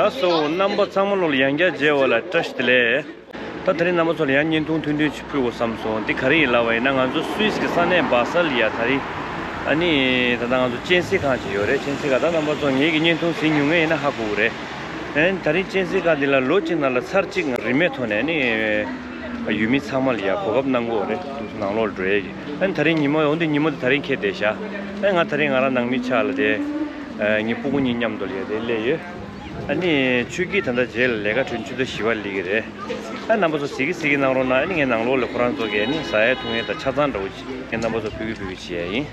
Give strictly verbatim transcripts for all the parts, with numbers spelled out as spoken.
སོ། རྣམ་པ་ཚང་མ་ལོ་ལ་ཡང་བསྐྱར་མཇལ་བ་ལ་བཀྲ་ཤིས་བདེ་ལེགས། ད་དེ་རིང་རྣམ་པ་ཚོ་ལ་ཡང་བརྙན་ཐུང་ཐུང་ཐུང་ཅིག་ཕུལ་དགོས་བསམ་སོང་། འདི་ག་རེ་ཡིན་ལབ་པ་ཡིན་ན། ང་ཚོ་སུད་སི་གི་ས་གནས་སྦ་སལ་ལ་ཡ་དེ་རིང་ཨ་ནི་ད་ལྟ་ང་ཚོ་གཅན་གཟན་ཁང་ཅིག་ཡོད་རེད། གཅན་གཟན་ཁང་ད་རྣམ་པ་ཚོ་ངེད་ཀྱི་བརྙན་ཐུང་གཟིགས་མྱོང་མཁན་ཡིན་ན་ཧ་གོ་གི་རེད། ཨ་ནི་དེ་རིང་གཅན་གཟན་ཁང་འདི་ལ་ལོ་གཅིག་ནང་ལ་ཚར་གཅིག་རིན་མེད་ཐོག་ནས་ཨ་ནི་ཡུལ་མི་ཚང་མ་ལ་ཡ་གོ་སྐབས་གནང་གི་ཡོད་རེད། ནང་ལོགས་ལ་འགྲོ་ཡས་ཀྱི། ཨ་ནི་དེ་རིང་ཉི་མ་འོ་འདི་ཉི་མ་འདི་དེ་རིང་ཁེལ་བསྡད་ཤག་ཨ་ནི་ང་དེ་རིང་ང་རང་ནང་མི་ཆ་ལ་དེ་ངའི་སྤུ་གུ་གཉིས་མཉམ་དུ་ལ་ཡ་དེ་སླེབས་ཡོད། ཨ་ནི་ཆུ་སྐྱིད་ད་ལྟ་རྗེས་ལ་ལས་ཀ་གྲོན་ཆུ་ཚོད་བཞི་པ་སླེབས་ཀྱི་རེད། ཨ་རྣམ་པ་ཚོ་གཟིགས་ཀྱི་གཟིགས་ཀྱི་གནང་རོགས་གནང་། ཨ་ནི་ངས་ནང་ལོགས་ལ་ཁོ་རང་ཚོ་གིས་ཨ་ནི་ཟ་ཡས་འཐུང་ཡས་དང་ཆ་ཚང་འདྲ་བོ་ཅིག་ངས་རྣམ་པ་ཚོ་ཕུལ་གི་ཕུལ་གི་བྱེད་ཡས་ཡིན།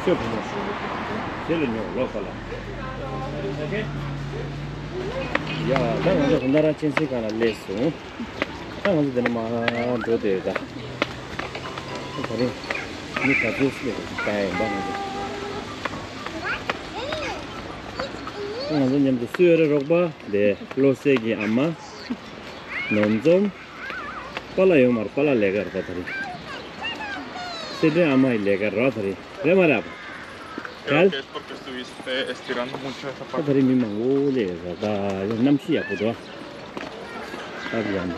ཁྱོད་བུ་མོ་ཞིག་དེ་ལ་ཉོ་ལོ་ཁ་ལ། ཡ་ད་ང་ཚོ་ད་ལྟ་རང་གཅན་གཟན་ཁང་ལ་སླེབས་སོང་། ད་ང་ཚོ་འདི་ནས་མར་འགྲོ་བསྡད་ཡོད་ད། ད་རེས་མི་ག་ཚོད་སླེབས་ཀྱི་ད་ཡིན་པ་ང་ཚོ། ད་ང་ཚོ་མཉམ་དུ་སུ་ཡོད་རེད། རོགས་པ་དེ་བློ་གསལ་གྱི་ཨ་མ། ནོར་འཛོམས། པཱ་ལགས་ཡོད་མ་རེད། པཱ་ལགས་ལས་ཀ་རེད་ད་དེ་རིང་། སེ་འབྲས་ཨ་མ་ཡི་ལས་ཀ་རེད་དེ་རིང་། རེད་མ་རེད་ཨ་ཕ། Creo que es porque estuviste estirando mucho esa ད་དེ་རིང་མི་མང་པོ་སླེབས་ཡོད་རེད་ད། ཡང་གནམ་གཤིས་ཡག་པོ་འདུག་ཨ། ད་དེ་ཡང་།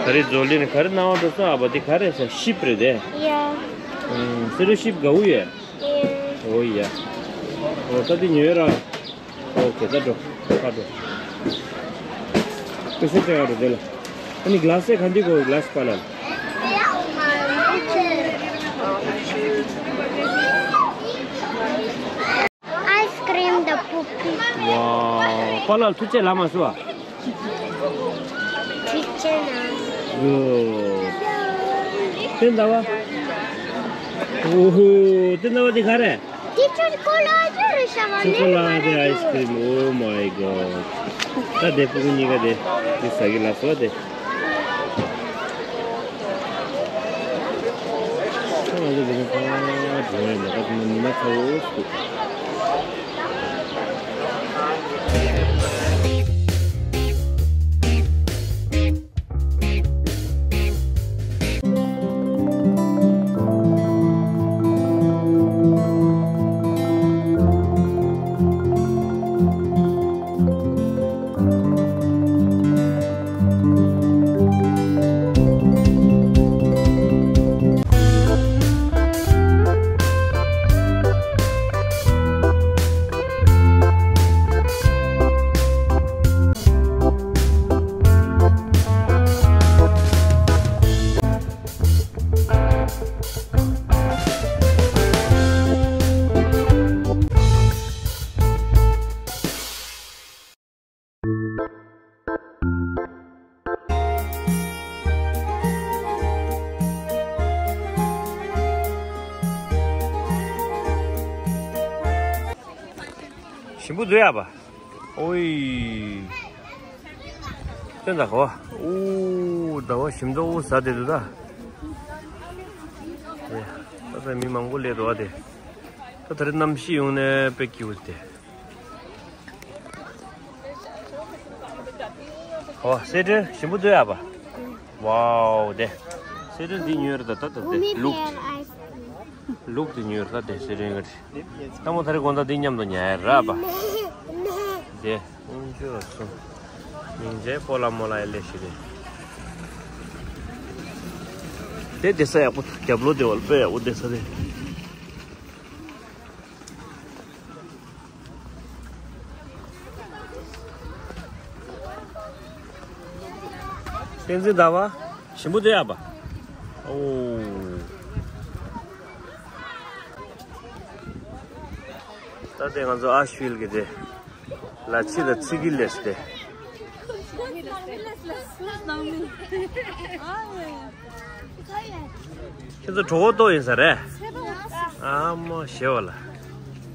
ད་རེས་འཛོ་ལི་ནས་ག་རེ་གནང་བ་འགྲོ་སོང་ཨ་ཕ། འདི་ག་རེ་ཟེར། ཤིབ་རེད་དེ། ཡ། ཨུམ། སེ་རུ་ཤིབ་དགའ་བོ་ཡོད། ཡ། འོ་ཡ། འོ་ད་འདི་ཉོས་ར། ཨོ་ཁེ། ད་འགྲོ། ཕར་འགྲོ། པེ་སེ་སྤྲད་ཡག་འགྲོ་དེ་ལ། ཨ་ནི་གླ་སེ་ག་འདི་དགོས། གླ་སེ་པཱ་ལགས། Ice cream དང་པུ་ཀི། ཝའོ། པཱ་ལགས་ཐུགས་རྗེ་ལ་མ་སུ་བ། ཐུགས་རྗེ་ལ། ཨོ། དེ་འདྲ་བ། ཨོ་ཧོ། དེ་འདྲ་བ་དེ་ག་རེ། དེ་ཆོ་ཀོ་ལ་ཏེ་རེད་ཤག་པ། ཆོ་ཀོ་ལ་ཏེ་ཨའི་སི་ཀི་རིམ། Oh my God། ད་དེ་ཕྲུ་གུ་གཉིས་ཀ་དེ་དེ་ཟ་གི་ལ་སོ་དེ། ཁོ་ང་ཚོ་དེ་རིང་ཕར་འགྲོ་ཡ་ལས་ཀ་དེ་ནི་མི་སྣ་ཚ་བོ་ཞིག་འདུག་ཞིམ་པོ་འདུག་ཡ་པ། ཨོའི། ཏན་ད་གོ། ཨོ། ཟླ་བ་ཞིམ་མདོག་ཟ་བསྡད་འདུག་ད། ཨེ། ད་ལྟ་མི་མང་པོ་སླེབས་འདུག་བ་དེ། ད་ད་རེས་གནམ་གཤིས་ཡོང་ནས་དཔེ་སྐྱིད་པོ་དེ། ཨོ། སེ་ཏྲེན་ཞིམ་པོ་འདུག་ཡ་པ། ཝའོ་དེ། སེ་ཏྲེན་འདི་ཉོས་རེད་ད་ད་དེ་ལུག་ལུག་དེ་ཉོས་རེད་ད་དེ་སེ་ཏྲེན་གི། ལྟད་མོ་ད་རེས་དགོང་དག་འདི་མཉམ་དུ་ཉལ་ཡ་ར་པ། དེ་དཀོན་མཆོག་གསུམ། མིང་ཆེན་པོ་ལ་མོ་ལ་ཡ་ལེ་ཤི་རེད། དེ་དེ་ས་ཡག་པོ་རྒྱབ་ལོགས་དེ་བ་ལ་དཔེ་ཡག་པོ་བསྡད་ས་རེད། བསྟན་འཛིན་ཟླ་བ་ཞིམ་པོ་བསྡད་ཡ་པ། ཨོ། ད་དེ་ང་ཚོ་ཨ་ཤུལ་གི་དེ་ལ་ཕྱི་ལ་ཚི་གི་ལེས་ཏེ། ཁྱེད་ཚོ་གྲོད་ཁོག་ལྟོགས་ཡིན་ས་རེད། ཨ་མ་ཞེ་བ་ལ།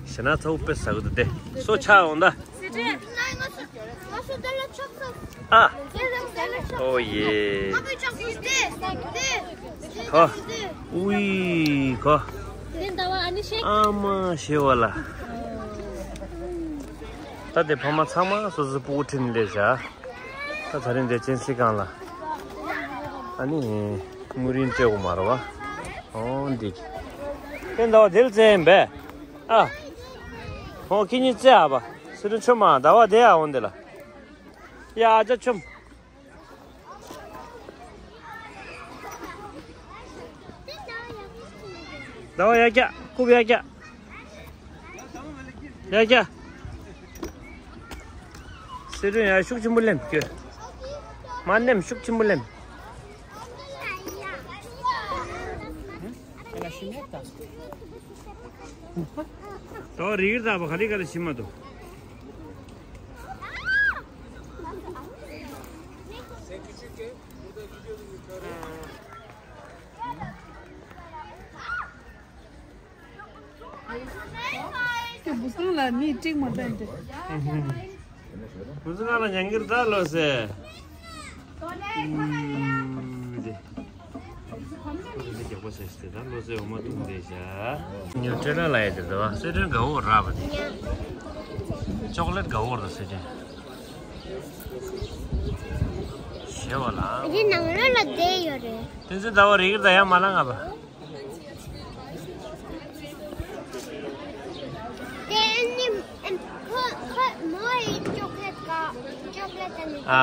ཞེ་ན་ཚ་བོ་དཔེ་ཟ་གི་འདུག་སྟེ། སོ་ཆགས་འོང་ད། ཨ། ཨོ་ཡེ། ཁོ། ཨུའི་ཁོ། ཨ་མ་ཞེ་བ་ལ། ད་དེ་ཕ་མ་ཚང་མ་སོ་སོའི་སྤུ་གུ་ཁྲིད་ནས་སླེབས་བཞག་ད་ད་རིང་འདི་ཅན་སི་ཀང་ལ། ཨ་ནི། དམུ་རིན་སྤྲད་དགོས་མ་རེད་བ། ཨོ་འདི། ཁྱེད་ཟླ་བ་དེ་ལ་བཙལ་ཡིན་པས། ཨ། ཨོ་ཁྱེད་གཉིས་བཙལ་ཨ་བ། སི་རུ་ཆོམ་མ་ཟླ་བ་དེ་ཨ་འོང་དེ་ལ། ཡ་ཨ་ཅག་ཆོམ། ཟླ་བ་ཡར་རྒྱག་རྐུབ་ཡར་རྒྱག་ཡར་རྒྱག་སེ་རུ་ཡར་ཤུགས་ཆེན་པོ་ལེན་ཁྱོད། མ་ནེམ་ཤུགས་ཆེན་པོ་ལེན། ད་རིག་ར་ད་བ་ག་རེ་ག་རེ་ཤི་མ་ཐུབ། ཁྱོད་བུ་སང་ལ་ནི་ཀྲིག་མ་བསྟན་ཏེ། བུ་སང་ལ་ཉན་གི་རེད་ད་ལོ་སེ། ཨུམ། འདི་རྒྱག་པ་བྱས་ཏེ་ད་ལོ་སེ་འོ་མ་བཏུང་བསྡད་བཞག་ཉོ་ཊེ་ལ་ལ་ཡ་དེ་འདྲ་བ་སེ་ཏྲེན་དགའ་བོ་ར་བ་དེ། ཅོག་ལེཊ་དགའ་བོ་ར་སེ་ཏྲེན། ཞེས་བ་ལ། འདི་ནང་ལོགས་ལ་བསྡད་ཡོད་རེད། དེ་ཚོ་ཟླ་བ་རིག་གི་ད་ཡ་མ་ལ་ང་བ། དེ་ནི་ཁོ་ཁོ་མོ་ཡི་ཅོག་ལེཊ་ག་ཅོག་ལེཊ་ནི། ཨ་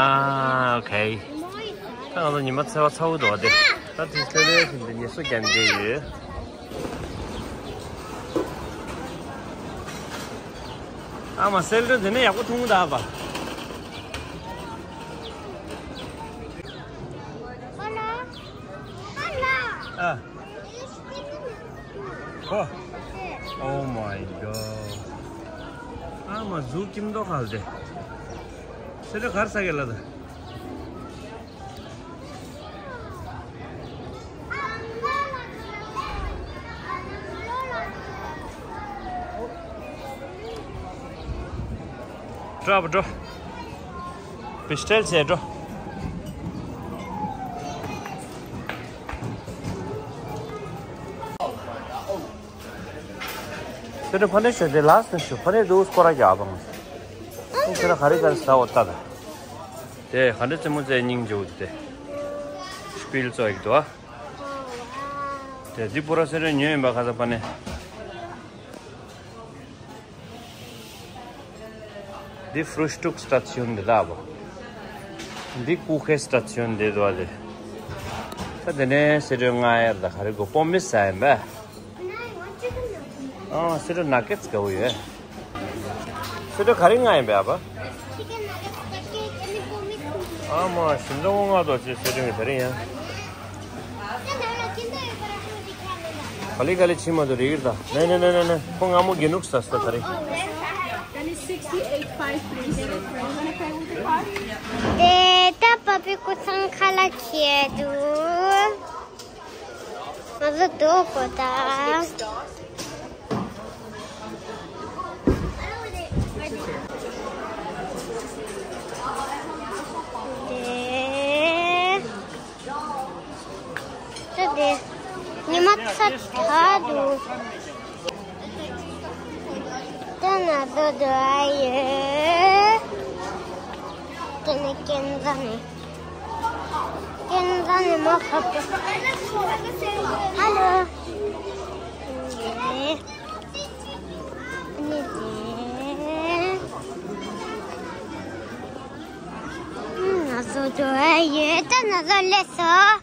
ཨོ་ཁེ། མོ་ཡི་ད་ང་ཚོ་ཉི་མ་ཚེ་བ་ཚ་བོ་འདུག་སྟེ། ད་དེ་ཚེ་བའི་ཞིང་དུ་ཉི་སོ་རྒྱ་འདྲེ་ཡོད། ཨ་མ་སེ་ཏྲེན་དེ་ནས་ཡག་པོ་འཐུང་གི་འདུག་པ། ཨ། ཁོ། Oh my god. ཨ་མ་གཟུགས་ཀྱིམ་མདོག་ཁ་ལ་དེ། སེ་ཏྲེན་གར་ས་གེ་ལ་དེ། འགྲོ་བ་འགྲོ། བི་སི་ཊལ་བྱས་འགྲོ། དེ་ནས་ཕ་ནས་ཞོ་དེ་ལགས་སུ་ཞུ་ཕ་ནས་དུ་སྐོར་ར་རྒྱག་པ་མ་ཟད། ཁྱེད་རང་ག་རེ་ག་རེ་ཟ་འོ་ལྟ་ད། དེ་ག་འདྲ་རྩེད་མོ་རྩེ་སྙིང་རྗེ་བོ་དེ། སྤིལ་ཙོ་ཡིག་དོ། དེ་འདི་པུ་ར་སེ་རེ་ཉོས་ཡིན་པ་ཁ་ས་ཕ་ནས། འདི་Frühstücksstation འདི་ལ་བ། འདི་Kuchenstation འདི་དོ་དེ། ད་དེ་ནས་སེ་རེ་ང་ཡར་ད་ག་རེ་གོ་པོ་མིས་ཟ་ཡིན་པ། ཨ་སེ་རེ་ནག་ཀེ་ཙི་དགའ་བོ་ཡོད། སེ་རེ་ག་རེ་ང་ཡིན་པ་ཨ་པ། ཨ་མ་ཞིམ་ཏོང་ང་དོ་ཅེ་སེ་རེ་ངི་ད་རེ་ཡང་། ག་ལེ་ག་ལེ་ཕྱིན་མ་དོ་རེ་གིར་ད། ནེ་ནེ་ནེ་ནེ་ནེ། ཁོ་ང་མོ་གེ་ནུག་ས་སོ་ད་རེ། That is sixty-eight five three. Can you pay with the card? དེ་ད་པ་པི་ཀུ་ཚང་ཁ་ལག་ཁྱེར་འདུག་ང་ཚོ་འདུག་གོ་ད། ང་ཚོ་འགྲོ་ཡ་ཡོད། དེ་ནས་ཀན་ཛ་ནས། ཀན་ཛ་ནས་མ་ཁབ་ཏུ། ཧ་ལོ། ཨ་ནི་དེ། ང་ཚོ་འགྲོ་ཡ་ཡོད། ད་ང་ཚོ་སླེབས་སོང་།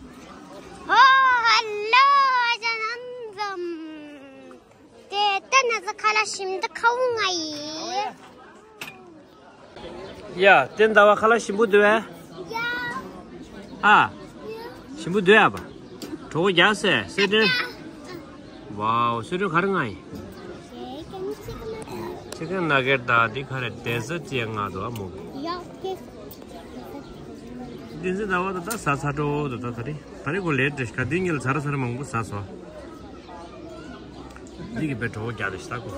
ཨོ་ཧ་ལོ། ཨ་ཅག་རྣམ་ཙམ། དེ་ལྟ་ན་ཚ་ཁ་ལ་ཞིམ་ད་ཁ་བུ་ང་ཡི། ཡ། དེ་ཟླ་བ་ཁ་ལ་ཞིམ་པོ་འདུག་ཨེ། ཡ། ཨ། ཞིམ་པོ་འདུག་ཨ་པ། གྲོགས་པོ་རྒྱག་སེ་སེ་དྲན། ཝའོ། སེ་དྲན་ག་རེ་ང་ཡི། ཅི་ཀན་ན་གེར་ད་འདི་ག་རེ་ཌེ་ཛར་ཅི་ཡ་ང་འདུག་ཨ་མོ། ཡ། འདི་ཟླ་བ་ད་ད་ཟ་ཚ་འགྲོ་ད་ད་ད་རེ་ད་རེ་གོ་ལེ་ཏྲེ་ཤ་འདི་ཉིལ་ཚ་ར་ཚ་ར་མང་པོ་ཟ་སོ། འདི་གི་བེ་གྲོགས་རྒྱག་རེ་ཤ་ད་གོ།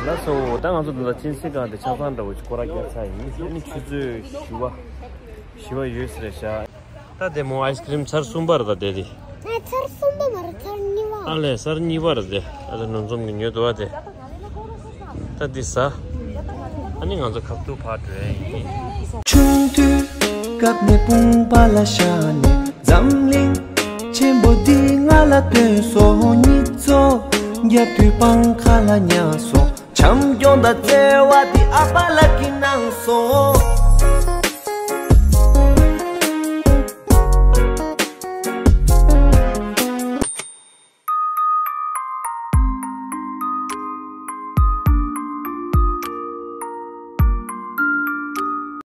ལགས་སོ། ད་ང་ཚོ་འདི་ལ་གཅན་གཟན་སྒང་དེ་ཆ་ཚང་འདྲ་བོ་ཞིག་སྐོར་ར་རྒྱག་ཚར་ཡིན། ཨ་ནི་ཆུ་ཚོད་བཞི་པ། བཞི་པ་ཡོད་ས་རེད་ཤག་ད་དེ་མོ་ཨའི་སི་ཁི་རིམ་ཚར་གསུམ་པ་རེད། ད་དེ་དེ། ཨ། ཚར་གསུམ་པ་མ་རེད། ཚར་གཉིས་པ། ཨ་ལས། ཚར་གཉིས་པ་རེད་དེ། ཨ་ད་ནུ་འཛོམས་ཀྱི་ཉོས་འདུག་བ་དེ། ད་འདི་ཟ། ཨ་ནི་ང་ཚོ་ཁ་ཐུག་ཕར་འགྲོ་ཡ་ཡིན། ཆུང་དུས་སྐབས་ནས་དཔུང་པ་ལ་བཞག་ནས་འཛམ་གླིང་ཆེན་པོ་འདི་ང་ལ་སྟོན་སོང་། གཉིད་ཚོགས་རྒྱབ་དུས་སྤང་ཁ་ལ་ཉལ་སོང་། བྱམས་སྐྱོང་དང་བརྩེ་བ་འདི་ཨ་ཕ་ལགས་ཀྱིས་གནང་སོང་།